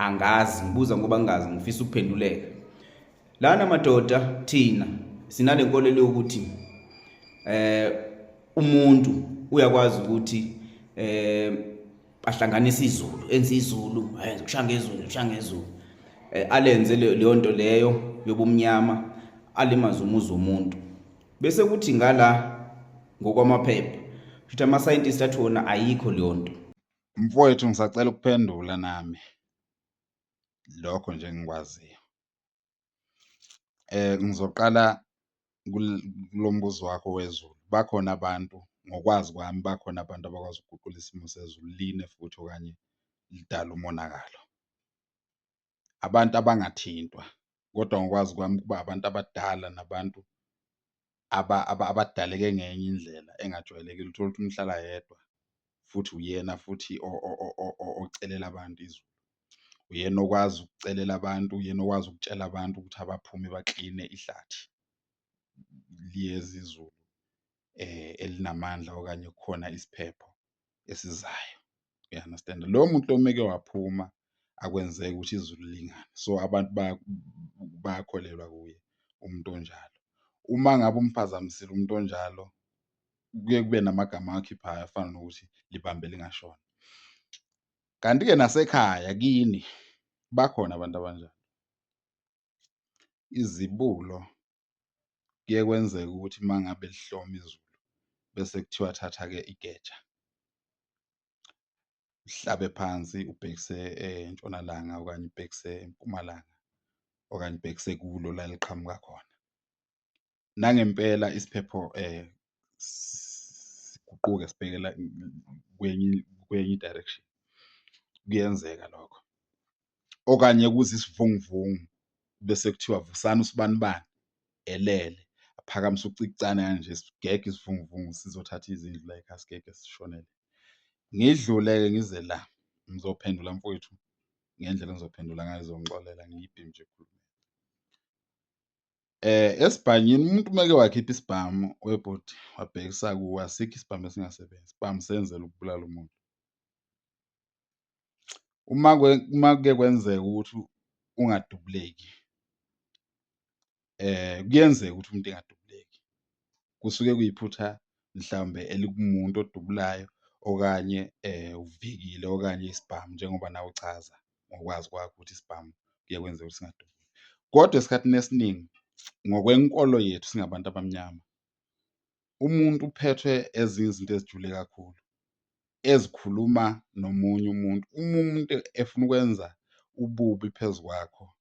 Angazi, ngibuza ngoba ngingazi, ngifisa ukuphenduleka. Lana madoda, thina sinale nkolelo yokuthi umuntu uyakwazi ukuthi ahlanganise izulu, enze izulu, ayenze kushaya ngezulu, kushaya ngezulu, alenze leyo nto leyo yobumnyama, alimaze umuzi womuntu. Bese kuthi ngala ngokwamaphepha, futhi ama-scientist athi wona ayikho leyo nto. Mfowethu, ngisacela ukuphendula nami lokho nje engikwaziyo. Ngizoqala kulo mbuzo wakho wezulu. Bakhona abantu, ngokwazi kwami, bakhona abantu abakwazi ukuguqula isimo sezulu line futhi okanye lidale umonakalo. Abantu abangathintwa, kodwa ngokwazi kwami kuba abantu abadala nabantu abadaleke ngenye indlela engajwayelekile. Uthole ukuthi umuntu uhlala yedwa futhi uyena futhi ocelela abantu izulu, uyena okwazi ukucelela abantu, uyena okwazi ukutshela abantu ukuthi abaphume bakline ihlathi, liyeza izulu elinamandla okanye kukhona isiphepho esizayo, uya-understand-a? Loyo muntu uma eke waphuma akwenzeki ukuthi izulu lingani, so abantu bayakholelwa kuye umuntu onjalo. Uma ngabe umphazamisile umuntu onjalo, kuye kube namagama awakhiphayo afana nokuthi libambe lingashoni. Kanti-ke nasekhaya kini bakhona abantu abanjalo. Izibulo kuye kwenzeke ukuthi uma ngabe lihloma izulu bese kuthiwa thatha-ke igeja, uhlabe phansi ubhekise entshonalanga okanye ubhekise empumalanga okanye ubhekise kulo la eliqhamuka khona. Nangempela isiphepho siguquke sibheke la kwenye i-direction, kuyenzeka lokho. Okanye kuze isivunguvungu bese kuthiwa vusani usibanibani elele, aphakamise ucicane kanje, sigege isivunguvungu sizothatha izindlu la ekhaya, sigege sishonele. Ngidlule-ke ngize la, ngizophendula mfowethu ngendlela engizophendula ngayo, uzongixolela ngiyibhimbi nje. Esibhanyini umuntu uma eke wakhipha isibhamu webhuti wabhekisa kuwe, asikho isibhamu esingasebenzi, isibhamu senzela ukubulala umuntu. Uma kuke kwenzeka ukuthi ungadubuleki, kuyenzeka ukuthi umuntu engadubuleki, kusuke kuyiphutha mhlawumbe elikumuntu odubulayo okanye uvikile okanye isibhamu njengoba nawe uchaza ngokwazi kwakho ukuthi isibhamu kuye kwenzeka ukuthi singadubuli. Kodwa esikhathini esiningi ngokwenkolo yethu singabantu abamnyama, umuntu uphethwe ezinye izinto ezijule kakhulu ezikhuluma nomunye umuntu. Uma umuntu efuna ukwenza ububi phezu kwakho,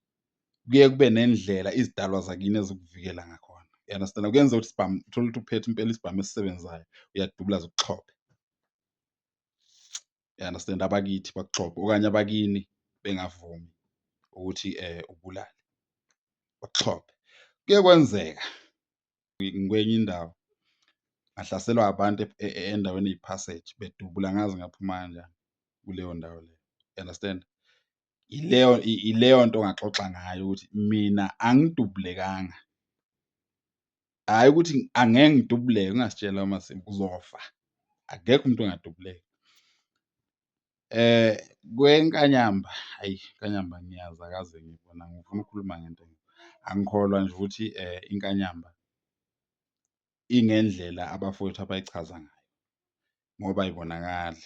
kuye kube nendlela izidalwa zakini ezikuvikela ngakhona, you understand? Kuyenzeka ukuthi isibhamu uthole ukuthi uphethe impela isibhamu esisebenzayo, uyadubula zikuxhophe, you understand? Abakithi bakuxhophe okanye abakini bengavumi ukuthi ubulale, bakuxhophe. Kuye kwenzeka ngikwenye indawo ngahlaselwa abantu endaweni eyi-passage bedubula, angazi ngaphuma kanjani kuleyo ndawo leyo, you understand? Ileyo nto ongaxoxa ngayo ukuthi mina angidubulekanga, hhayi ukuthi angeke ngidubuleke, ungasitshela amasimba uzofa, akekho umuntu ongadubuleka. Kwenkanyamba, hhayi inkanyamba ngiyazi akaze ngiyibone, angifuni ukukhuluma ngento angikholwa nje ukuthi inkanyamba ingendlela abafowethu abayichaza ngayo ngoba ayibonakali.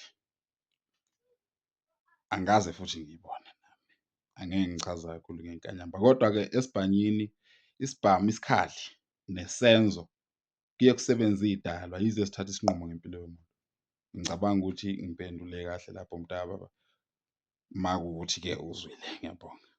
Angikaze futhi ngiyibone nami, angeke ngichaze kakhulu ngenkanyamba, kodwa-ke esibhanyini isibhamu isikhali nesenzo kuye kusebenze iy'dalwa yizo ezithatha isinqumo ngempilo yomuntu. Ngicabanga ukuthi ngiphendule kahle lapho mntakababa, uma kuwukuthi-ke uzwile, ngiyabonga.